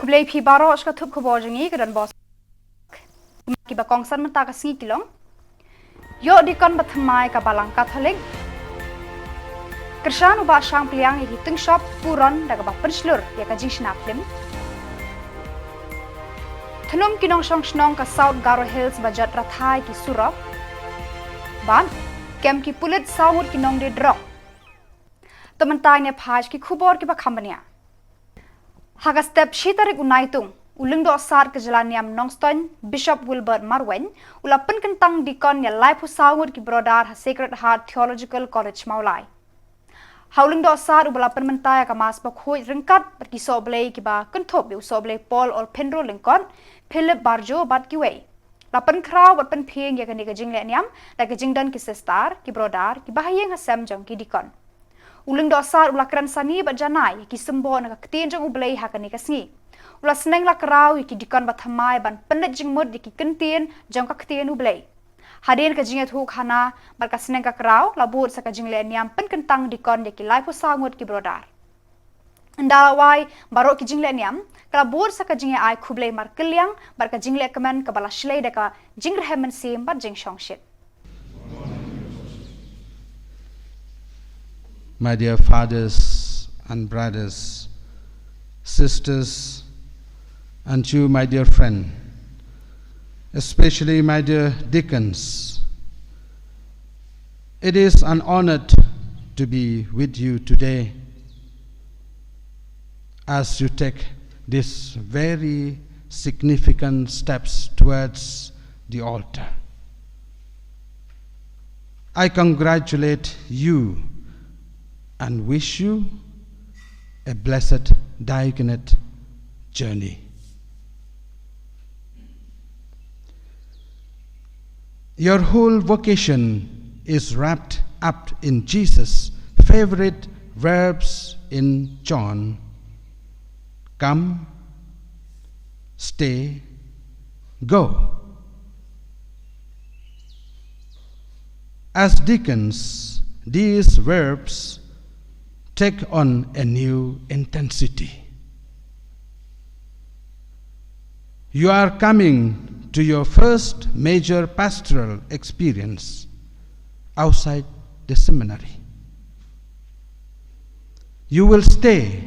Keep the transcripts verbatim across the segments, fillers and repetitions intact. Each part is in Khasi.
Khublei phi baroh sha ka thup khubor jong ngi ka don bos. Kiba kongsan mynta ka sngi ki long: Ïoh dikon ba thymmai ka Balang Katholik. Kyrshan u Bah Shangpliang ïa ki tyngshop puron da kaba pynshlur ïa ka jingshna phlim. Thnum ki nongshong shnong ka South Garo Hills ba jot rathai ki surok. Bad kem ki pulit saw ngut ki nongdie drok. To mynta ngin ïa phai sha ki khubor kiba kham bniah. Ha ka step shi tarik u Naitung, u Lyngdoh Sad ka jylla niam Nongstoiñ, Bishop Wilbert Marwein, u la pynkyntang dikon ïa laiphew saw ngut ki brodar ha Sacred Heart Theological College Mawlai. Ha u Lyngdoh Sad uba la pynmynta ïa ka Mass bakhuid ryngkat bad ki sohblei kiba kynthup ïa u sohblei Paul Olphinro Lyngkot, Philip Barjo bad kiwei. La pynkhraw bad pynphieng ïa kane ka jingleh niam da ka jingdon ki sister, ki brodar, kiba ha ïing ha sem jong ki dikon. U Lyngdoh Sad u la kren sani bad janai ïa ki symbol na ka ktien jong U Blei ha kane ka sngi. U la sneng la kraw ïa ki dikon ba thymmai ban pynleit jingmut ïa ki kyntien jong ka ktien U Blei. Hadien ka jingïathuhkhana bad ka sneng ka kraw, la bud sa ka jingleh niam pynkyntang dikon ïa ki laiphew saw ngut ki brodar. Ynda la wai baroh ki jingleh niam, ka la bud sa ka jingïa ai khublei markylliang bad ka jingleh kmen kaba la shlei da ka jingrhem mynsiem bad jingshongshit. My dear fathers and brothers, sisters, and you, my dear friend, especially my dear deacons, it is an honor to be with you today as you take these very significant steps towards the altar. I congratulate you and wish you a blessed diaconate journey. Your whole vocation is wrapped up in Jesus' favorite verbs in John: come, stay, go. As deacons, these verbs take on a new intensity. You are coming to your first major pastoral experience outside the seminary. You will stay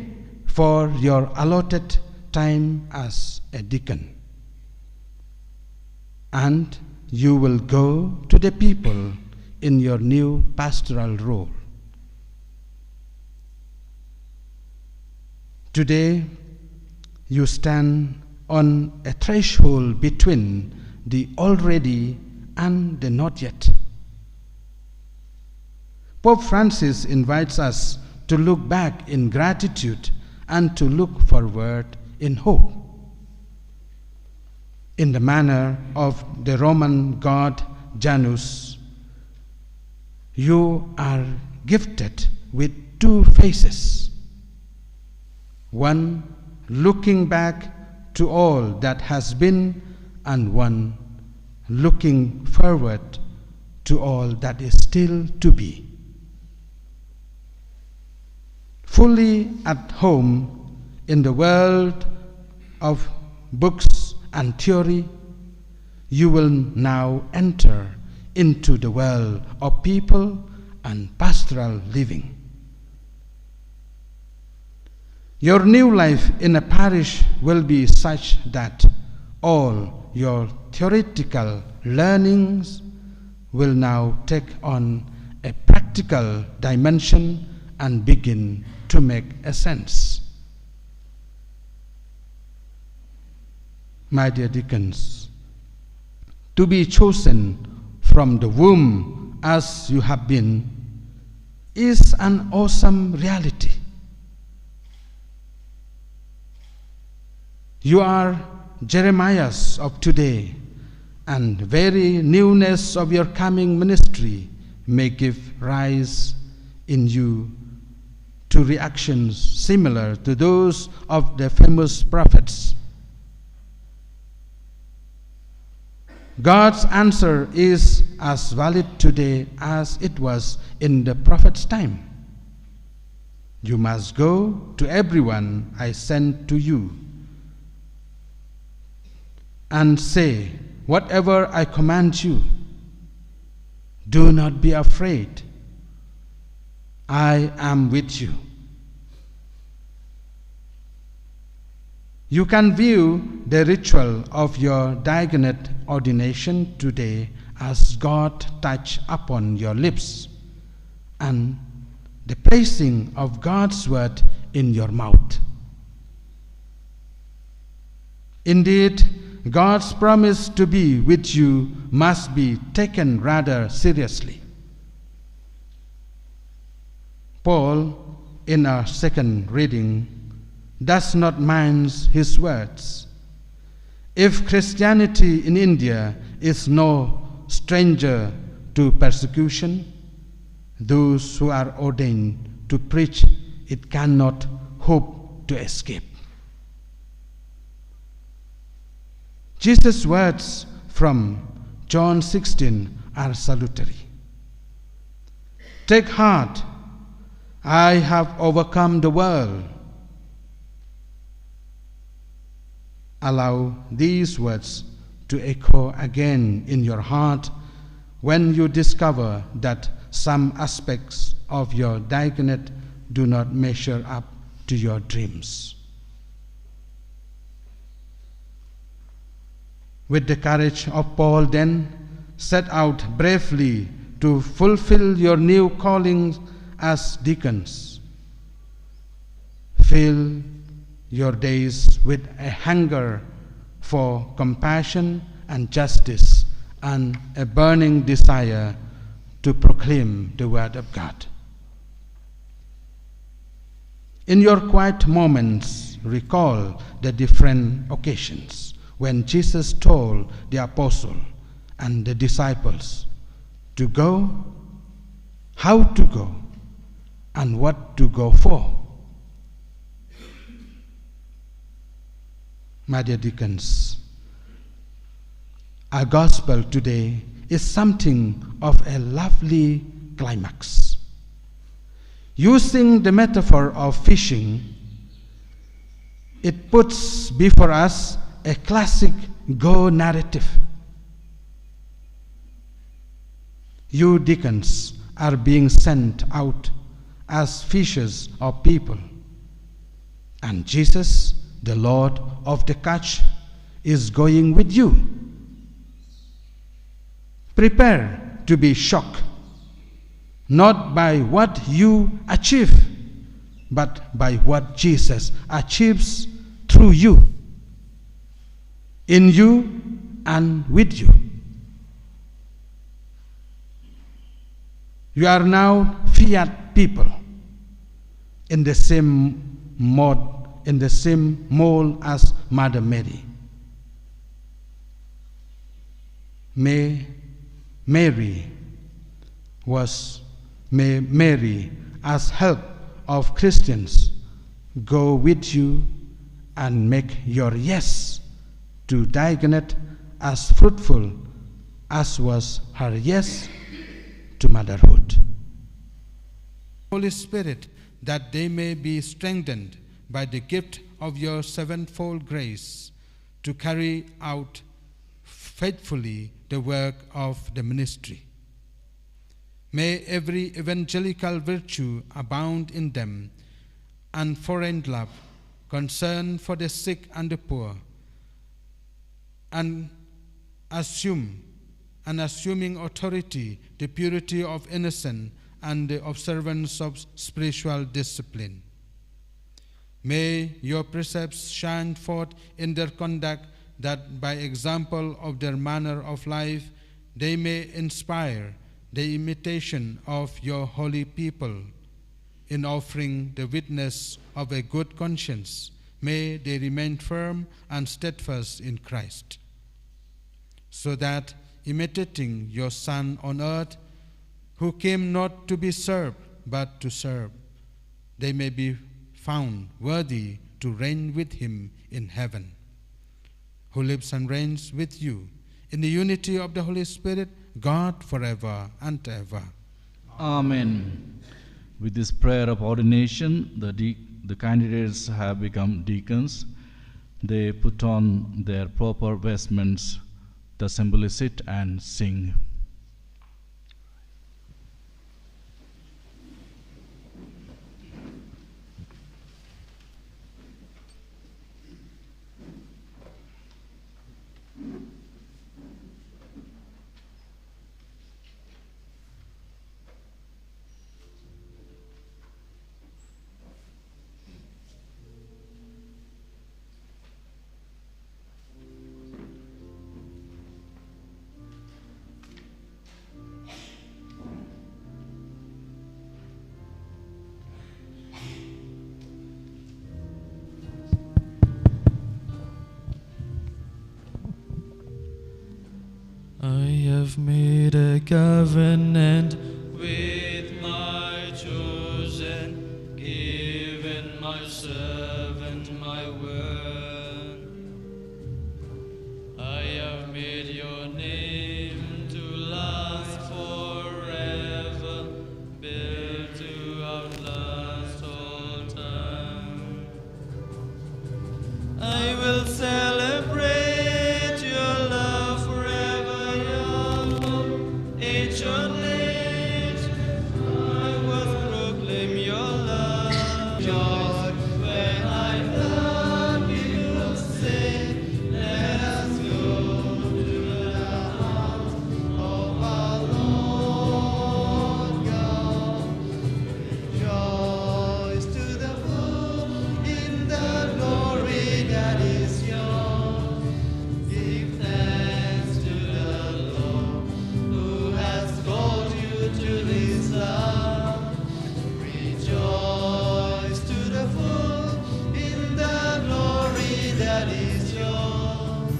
for your allotted time as a deacon, and you will go to the people in your new pastoral role. Today, you stand on a threshold between the already and the not yet. Pope Francis invites us to look back in gratitude and to look forward in hope. In the manner of the Roman god Janus, you are gifted with two faces. One looking back to all that has been, and one looking forward to all that is still to be. Fully at home in the world of books and theory, you will now enter into the world of people and pastoral living. Your new life in a parish will be such that all your theoretical learnings will now take on a practical dimension and begin to make a sense. My dear deacons, to be chosen from the womb as you have been is an awesome reality. You are Jeremiahs of today, and very newness of your coming ministry may give rise in you to reactions similar to those of the famous prophets. God's answer is as valid today as it was in the prophet's time. You must go to everyone I send to you. and say, "Whatever I command you, do not be afraid. I am with you." You can view the ritual of your diaconate ordination today as God touch upon your lips and the placing of God's word in your mouth. Indeed, God's promise to be with you must be taken rather seriously. Paul, in our second reading, does not mince his words. If Christianity in India is no stranger to persecution, those who are ordained to preach it cannot hope to escape. Jesus' words from John sixteen are salutary. "Take heart, I have overcome the world." Allow these words to echo again in your heart when you discover that some aspects of your diaconate do not measure up to your dreams. With the courage of Paul, then, set out bravely to fulfill your new calling as deacons. Fill your days with a hunger for compassion and justice and a burning desire to proclaim the word of God. In your quiet moments, recall the different occasions when Jesus told the apostle and the disciples to go, how to go, and what to go for. My dear deacons, our gospel today is something of a lovely climax. Using the metaphor of fishing, it puts before us a classic go narrative. You deacons are being sent out as fishers of people, and Jesus, the Lord of the catch, is going with you. Prepare to be shocked, not by what you achieve, but by what Jesus achieves through you, in you, and with you. You are now fiat people in the same mold, in the same mold as Mother Mary. May Mary was, may Mary, as help of Christians, go with you and make your yes to diaconate as fruitful as was her yes to motherhood. Holy Spirit, that they may be strengthened by the gift of your sevenfold grace to carry out faithfully the work of the ministry. May every evangelical virtue abound in them, unfeigned love, concern for the sick and the poor, and assume, unassuming authority, the purity of innocence, and the observance of spiritual discipline. May your precepts shine forth in their conduct, that by example of their manner of life, they may inspire the imitation of your holy people. In offering the witness of a good conscience, may they remain firm and steadfast in Christ, so that, imitating your Son on earth, who came not to be served, but to serve, they may be found worthy to reign with him in heaven, who lives and reigns with you in the unity of the Holy Spirit, God, forever and ever. Amen. With this prayer of ordination, the de-, the candidates have become deacons. They put on their proper vestments. The assembly sit and sing. I have made a covenant with my chosen, given my servant my word. I have made your name to last forever, built to outlast all time. I will celebrate your love forever, your ancient name. I will proclaim your love. Joy when I heard you say, "Let us go to the house of our Lord God." Rejoice to the full in the glory that is yours. Give thanks to the Lord who has called you to his love. Rejoice to the full in the glory that is yours.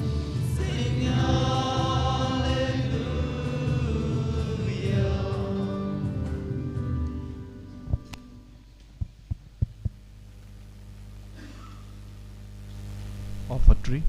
Sing hallelujah. Offertory.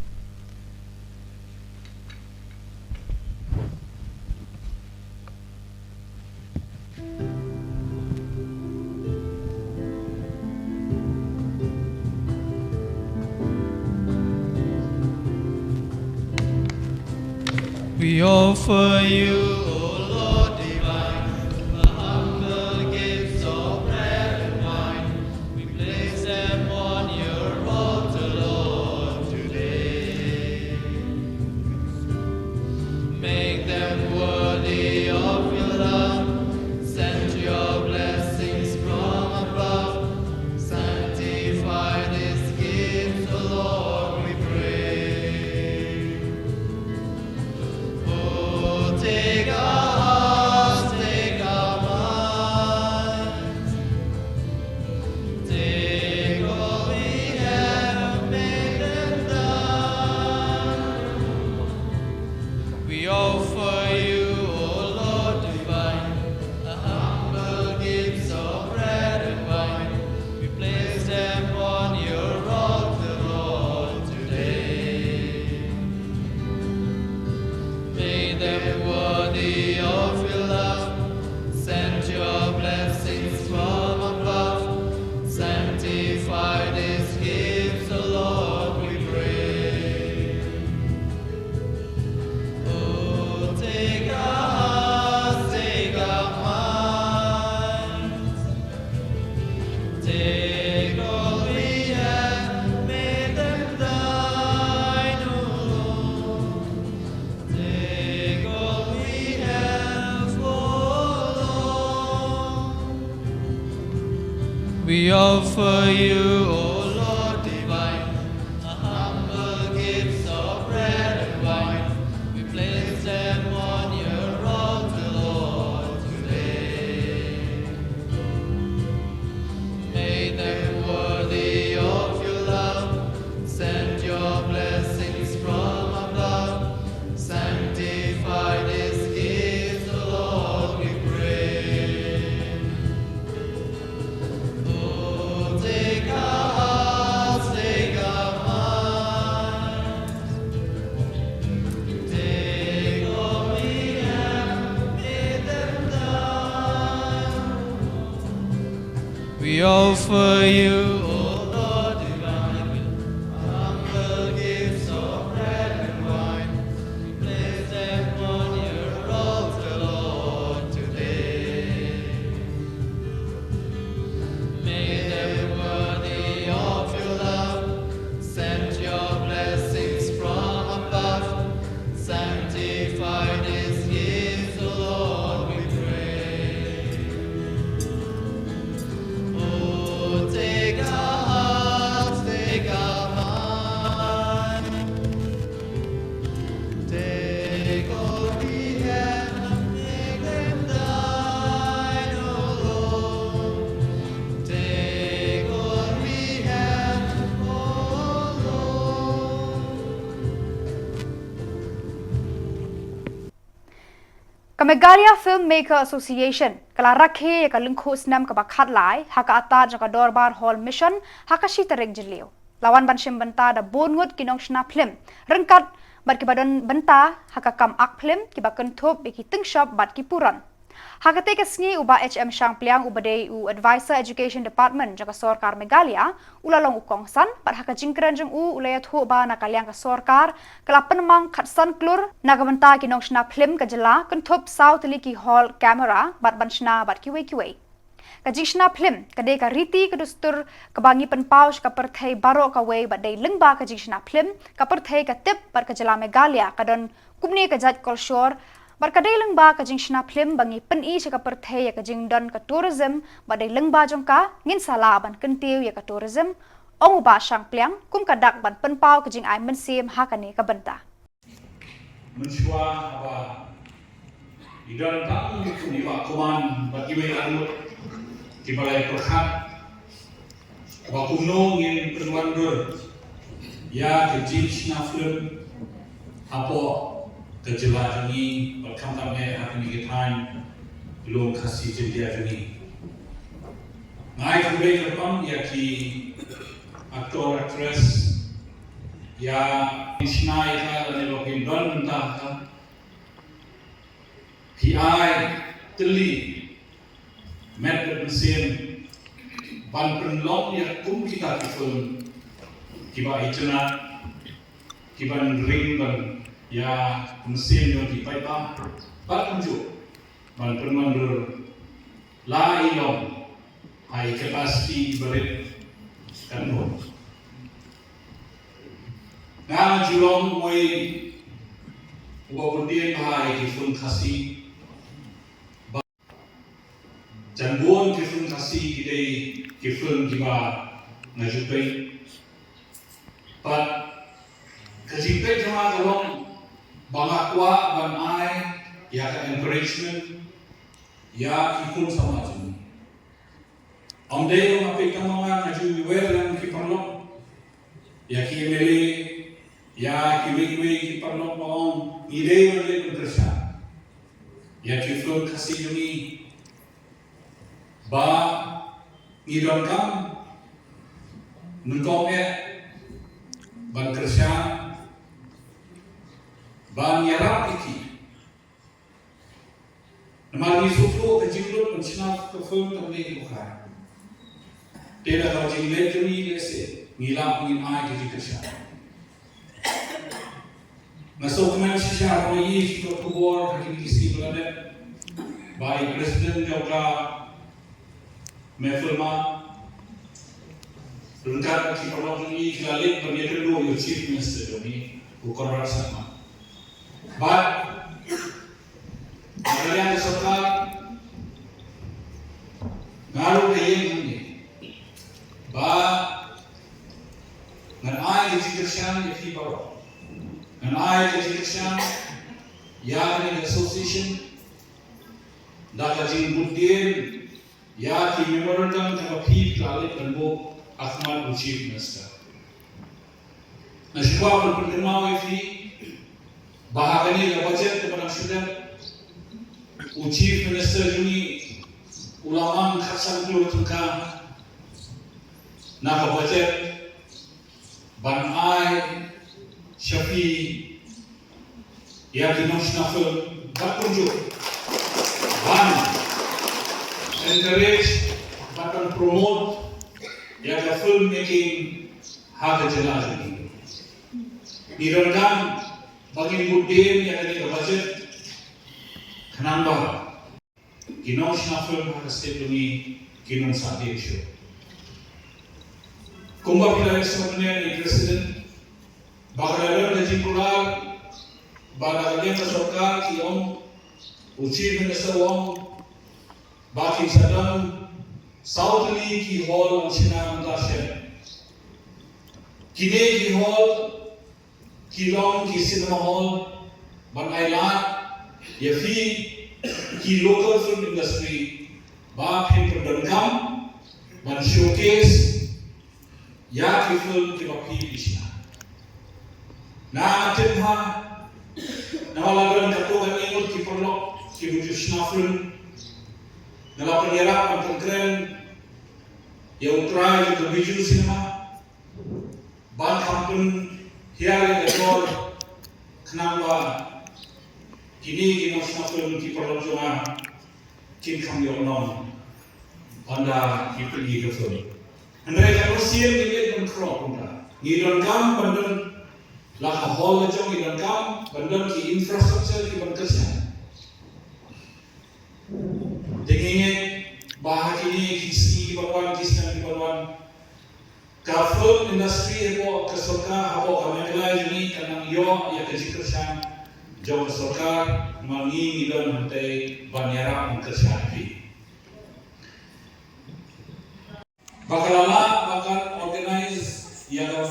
We offer you, O Lord divine, a humble gift of bread and wine. We place them on your altar, Lord, today. Make them worthy of your love. Send your blessings from above. Sanctify this gift, O Lord, we pray. Oh, take our hearts, take our minds, take all we have, make them thine. We offer you, O Lord divine, a humble gifts of bread and wine. We place them on your altar, Lord, today. Make them worthy of your love. Send your blessings from above. Sanctify these gifts, O Lord, we pray. Oh, take our hearts, take our minds, take all we have, make them thine, O Lord. Take all we have, O Lord. We offer you, O Lord divine, a humble gifts of bread and wine. We place them on your altar, Lord, today. Make them worthy of your love. Send your blessings from above. Sanctify these gifts, O Lord, we pray. Oh, take our hearts, take our minds, take all we have, make them thine. We offer you, O Lord divine, humble Ka Meghalaya Filmmaker Association ka la rakhe ïa ka lyngkhuh snem kaba khatlai ha ka atad jong ka Dorbar Hall Mission ha ka shi tarik Jylliew. La wan ban shim bynta da bun ngut ki nongshna phlim ryngkat bad kiba don bynta ha ka kam ak phlim, kiba kynthup ïa ki tyngshop bad ki puron. Ha katei ka sngi, u Bah H M Shangpliang, uba dei u Advisor Education Department jong ka Sorkar Meghalaya, u la long u kongsan, bad ha ka jingkren jong u, u la ïathuh ba na ka liang ka sorkar ka la pynmang khatsan klur na ka bynta ki nongshna phlim ka jylla, kynthup saw tylli ki hall camera bad ban shna bad kiwei kiwei. Ka jingshna phlim ka dei ka riti ka dustur kaba ngi pynpaw sha ka pyrthei baroh kawei, bad dei lyngba ka jingshna phlim ka pyrthei ka tip bad ka jylla Meghalaya ka don kumne ka jait kolshor, bad ka dei lyngba ka jingshna phlim ba ngi pyni sha ka pyrthei ïa ka jingdon ka tourism, bad dei lyngba jong ka ngin sa lah ban kyntiew ïa ka tourism, ong u Bah Shangpliang, kum ka dak ban pynpaw ka jingai mynsiem ha kane ka bynta. Mynshuwa haba i don tang i Bah Kuman bad iwei i arngut kiba la ïa pyrkhat ba kumno ngin pynwandur ïa ka jingshna film hapoh ka jylla jong ngi bad khamtam eh ha kane ka thaiñ Lum Khasi Jaintia jong ngi. Nga ai khublei kyrpang ïa ki actor, actress, ïa ki shna ïa ka lane ba kin don mynta ha ka. Ki ai tylli met bad mynsiem ban pynlong ïa kum kita ki film kiba itynnad, kiban ring ban ïa mynsiem jong ki paidbah, bad kumjuh ban pynwandur la i long ha i capacity iba rit katno. Nga ju long uwei uba bud dien bha ïa ki film Khasi. Ba jan bun ki film Khasi ki dei ki film kiba nga ju peit. Bad ka jingpeit jong nga ka long ba nga kwah ban ai ïa ka encouragement ïa ki khun samla jong ngi. Ym dei ba nga peit tang ma nga, nga ju wer lem ki paralok, ïa ki M L A, ïa kiwei kiwei ki paralok ba ong ngi dei ban leit ban kyrshan ïa ki film Khasi jong ngi ba ngi donkam nyngkong eh ban kyrshan, ban ïarap ïa ki. Namar ngi sngewthuh ka jinglut ban shna ka film kam dei kaba khraw. Te da ka jingleh jong ngi lehse ngi lah ngin ai ka jingkyrshan. Nga sngewkmen shisha ba ngi ïohi ki kot khubor ha kine ki sngi ba la dep ba i President jong ka Mehfilma ryngkat ki paralok jong ngi ki la leit ban ïakynduh ïa u Chief Minister jong ngi, u Conrad Sangma. Bad na ka liang ka sorkar, nga ruh nga ïeng hangne ba ngan ai ka jingkyrshan ïa phi baroh. Ngan ai ka jingkyrshan ïa kane ka association da ka jingbud dien ïa ki memorandum kaba phi la leit ban buh ha khmat u Chief Minister. Nga shu kwah ban pynkynmaw ïa phi ba ha kane ka budget kaba dang shu dep, u Chief Minister jong ngi u la mang khatsan klur tyngka na ka budget ban ai sha phi ïa ki nongshna film bad kumjuh ban encourage bad ban promote ïa ka film making ha ka jylla jong ngi. Ngi donkam ba ngin bud dien ïa kane ka budget khnang ba ki nongshna film ha ka state jong ngi kin ym sah dien shuh. Kumba phi la ïohsngew mynne, i President, ba ka la don ka jingkular ba na ka liang ka sorkar ki ong, u Chief Minister u ong ba kin sa don saw tylli ki hall ban shna mynta shen. Kine ki hall ki long ki cinema hall ban ai lad ïa phi ki local film industry ba phin pyndonkam ban showcase ïa ki film kiba phi phi shna. Nga tip bha namar la don katto katne ngut ki paralok ki Bijou Shna Film, nga la pynïarap ban pynkren ïa u trai jong ka Bijou Cinema ban kham pynhiar ïa ka jor, khnang ba kine ki nongshna film, ki paralok jong nga, kin kham ïoh nong ynda ki pynïaid ka film. Hynrei katno sien ngi leit ban khroh kumta? Ngi donkam ban don la ka hall la jong, ngi donkam ban don ki infrastructure kiban kyrshan. Te ngi ngeit ba ha kine ki sngi kiban wan, ki snem kiban wan, ka film industry hapoh ka sorkar, hapoh ka Meghalaya jong ngi, kan nang ïoh ïa ka jingkyrshan jong ka sorkar, namar ngi ngi don hangtei ban ïarap ban kyrshan ïa phi. Ba ka la lah ba kan organize ïa ka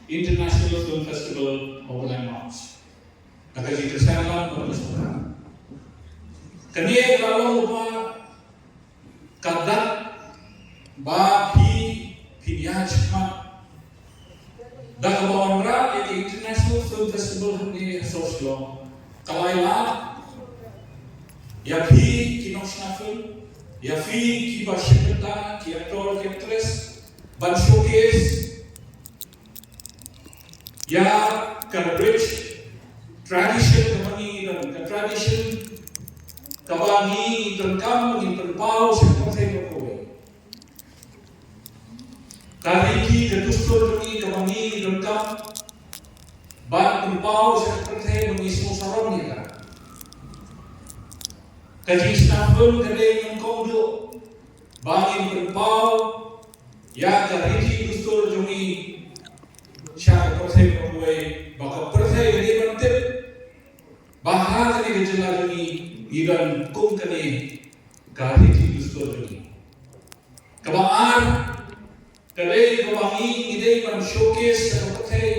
International Film Festival over nine March. Da ka jingkyrshan lang ka sorkar. Kane ka la long ba ka dak ba phi phin ïaid shakhmat da kaba wanrah ïa ka International Film Festival hangne ha Sohra Shillong. Ka la ïaid ïa phi ki nongshna film, ïa phi kiba shim bynta, ki actor, ki actress, ban showcase ïa ka rich tradition kaba ngi ngi don, ka tradition kaba ngi ngi donkam ban pynpaw sha ka pyrthei baroh kawei. Ka riti ka dustur jong ngi kaba ngi ngi donkam ban pynpaw sha ka pyrthei ba ngi sngewsarong ïa ka. Ka jingshna film ka dei nyngkong duh ba ngin pynpaw ïa ka riti dustur jong ngi sha ka pyrthei baroh kawei, ba ka pyrthei ka dei ban tip ba ha kane ka jylla jong ngi ngi don kum kane ka riti dustur jong ngi. Kaba ar ka dei kaba ngi ngi dei ban showcase sha ka pyrthei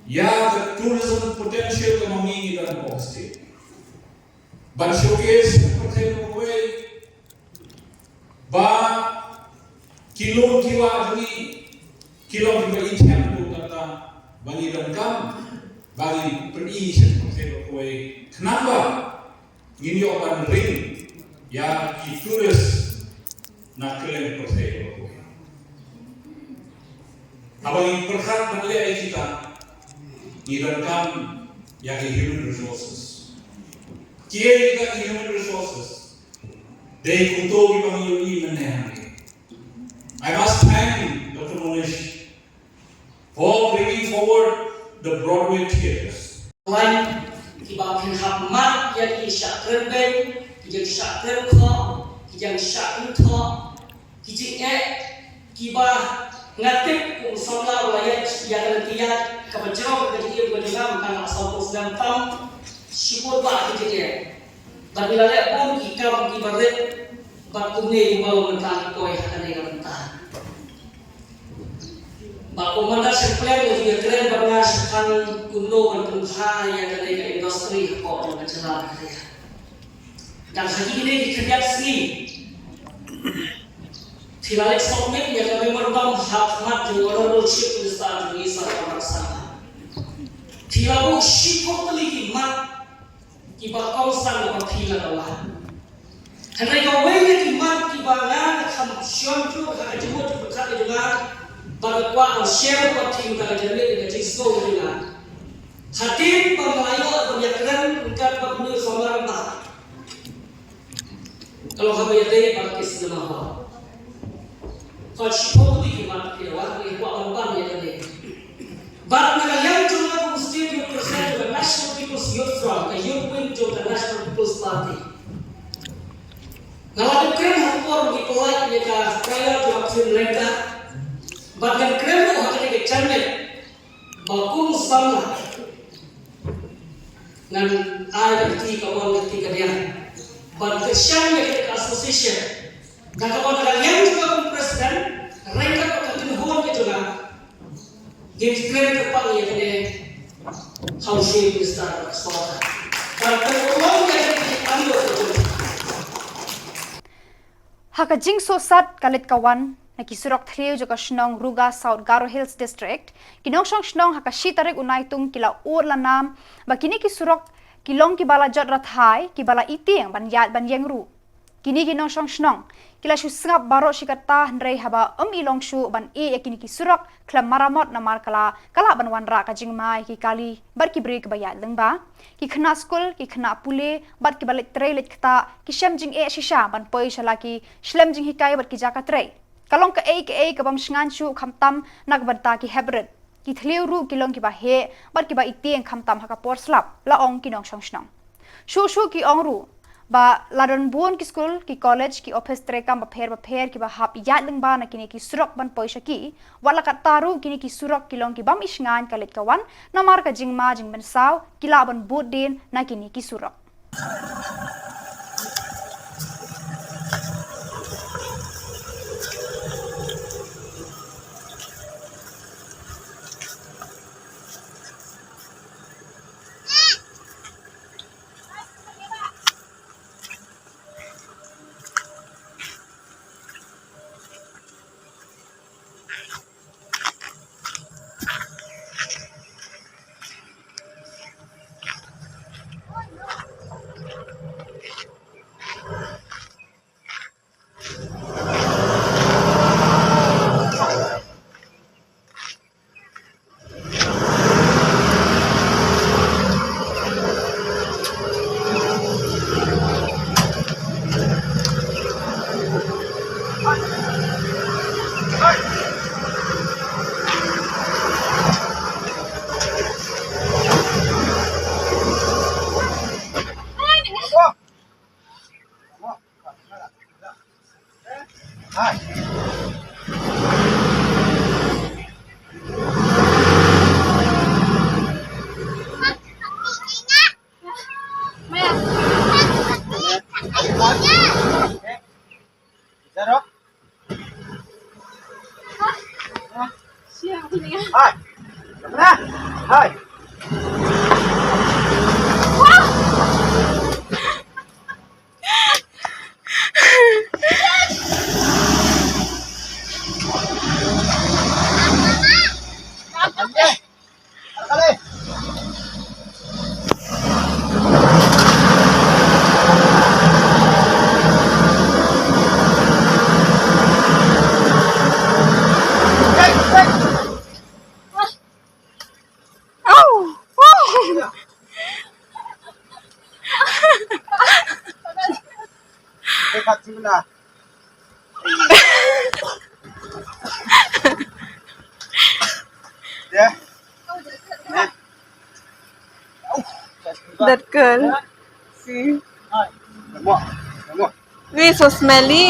ïa ka tourism potential kaba ngi ngi don hapoh ka state. Ban showcase sha ka pyrthei baroh kawei ba ki lum ki wah jong ngi ki long kiba ithiang ruh, kata ba ngi donkam ba ngin pyni sha ka pyrthei baroh kawei, khnang ba ngin ïoh ban ring ïa ki tourist na kylleng pyrthei baroh kawei. Haba ngi pyrkhat ban leh ïa kita, ngi donkam ïa ki human resources. Kiei kita ki human resources? Dei kumto kiba ngi ïohi mynne hangne. I must thank Doctor Monish for bringing forward the Broadway theatres. Wan kiba phin hap mad ïa ki shah kren beiñ, ki jingshah kren khoh, ki jingshah kren thoh, ki jingeh kiba nga tip kum u samla u la ïaid ïa ka lynti ïaid kaba jrong, ka jingim ka jong nga mynta nga sawphew snem tam, shiphew bah ki jingeh. Bad ngi la leh bun ki kam kiba rit bad kumne kumba long mynta ngi poi ha kane ka bynta. Ba kumba nga shem pleng ngi ïakren bad nga shem tang kumno ban pynbha ïa kane ka industry hapoh jong ka jylla ka jylla. Dang ha kine ki khyndiat sngi phi la leit submit ïa ka memorandum ha khmat jong u Honourable Chief Minister jong ngi Sir Conrad Sangma. Phi la buh shiphew tylli ki mat kiba kongsan bad phi la ka wad. Hynrei kawei na ki mat kiba nga nga kham shon ruh ha ka jingmut jingpyrkhat ka jong nga, ba nga kwah ban share bad phi mynta ka janmiet ka jingsngew ka jong nga. Hadien ba nga la ïoh ban ïakren ryngkat bad u Samla Rymbai, ka long haba ïadei bad ki cinema hall. Ka shiphew tylli ki mat ki la wad, ngi kwah ban ban ïa kane. Bad na ka liang jong nga kum u State Youth President jong ka National People's Youth Front, ka Youth Wing jong ka National People's Party, nga la dep kren ha ka por ba ngi pynlait ïa ka trailer jong ka film Ryngkat. Bad ngan kren ruh ha kane ka janmiet ba kum u samla ngan ai ka kti kamon ka kti kadiang ban kyrshan ïa kane ka association. Da kaba na ka liang jong nga kum u President, ryngkat bad ka kynhun ka jong nga, ngin kren kyrpang ïa kane ha u Chief Minister ka sorkar. Ban pynurlong ïa kane ka jingangnud ka jong nga. Ha ka jingsngewsih ka leit ka wan na ki surok thliew jong ka shnong Ruga, South Garo Hills District, ki nongshong shnong ha ka shi tarik u Naitung ki la ud la nam ba kine ki surok ki long kiba la jot rathai, kiba la itieng ban ïaid ban ïeng ruh. Kine ki nongshong shnong ki la shu sngap baroh shi katta, hynrei haba ym i long shuh ban ïeh ïa kine ki surok khlem maramot namar ka la, ka lah ban wanrah ka jingma ïa ki kali bad ki briew kiba ïaid lyngba. Ki khynnah skul, ki khynnah pule bad kiba leit trei leit ktah ki shem jingeh shisha ban poi sha la ki shlem jinghikai bad ki jaka trei. Ka long kaei kaei ka bym shngaiñ shuh khamtam na ka bynta ki hep rit. Ki thliew ruh ki long kiba heh bad kiba itieng khamtam ha ka por slap, la ong ki nongshong shnong. Shuh shuh ki ong ruh ba la don bun ki skul, ki college, ki ophis treikam bapher bapher kiba hap ïaid lyngba na kine ki surok ban poi sha ki. Wat la katta ruh kine ki surok ki long ki bym i shngaiñ ka leit ka wan namar ka jingma jingmynsaw, ki lah ban bud dien na kine ki surok. Hai. Hai. That girl. See. Wee, so smelly.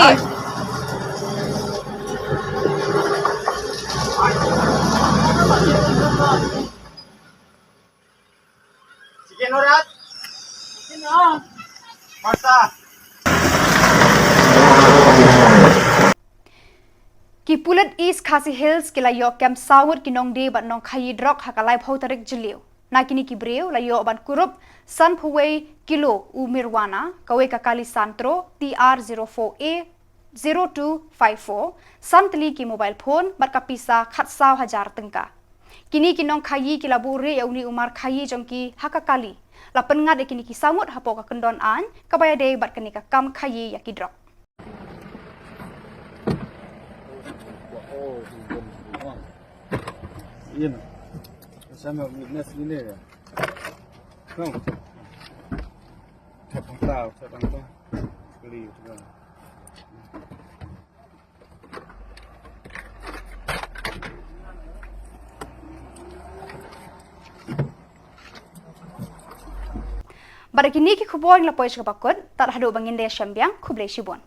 Ki pulit East Khasi Hills ki la ïoh kem saw ngut ki nongdie bad nongkhaïi drok ha ka laiphew tarik Jylliew. Na kine ki briew la ïoh ban kurup sanphew wei kilo u marijuana, kawei ka kali Santro T R zero four A zero two five four, san tylli ki mobile phone bad ka pisa khatsaw hajar tyngka. Kine ki nongkhaïi ki la buhrieh ïa une u mar khaïi jong ki ha ka kali. La pynngat ïa kine ki saw ngut hapoh ka kyndon aiñ kaba ïadei bad kane ka kam khaïi ïa ki drok. Bad da kine ki khubor ngi la poi sha kaba kut, tad haduh ba ngin da ïashem biang, khublei shibun.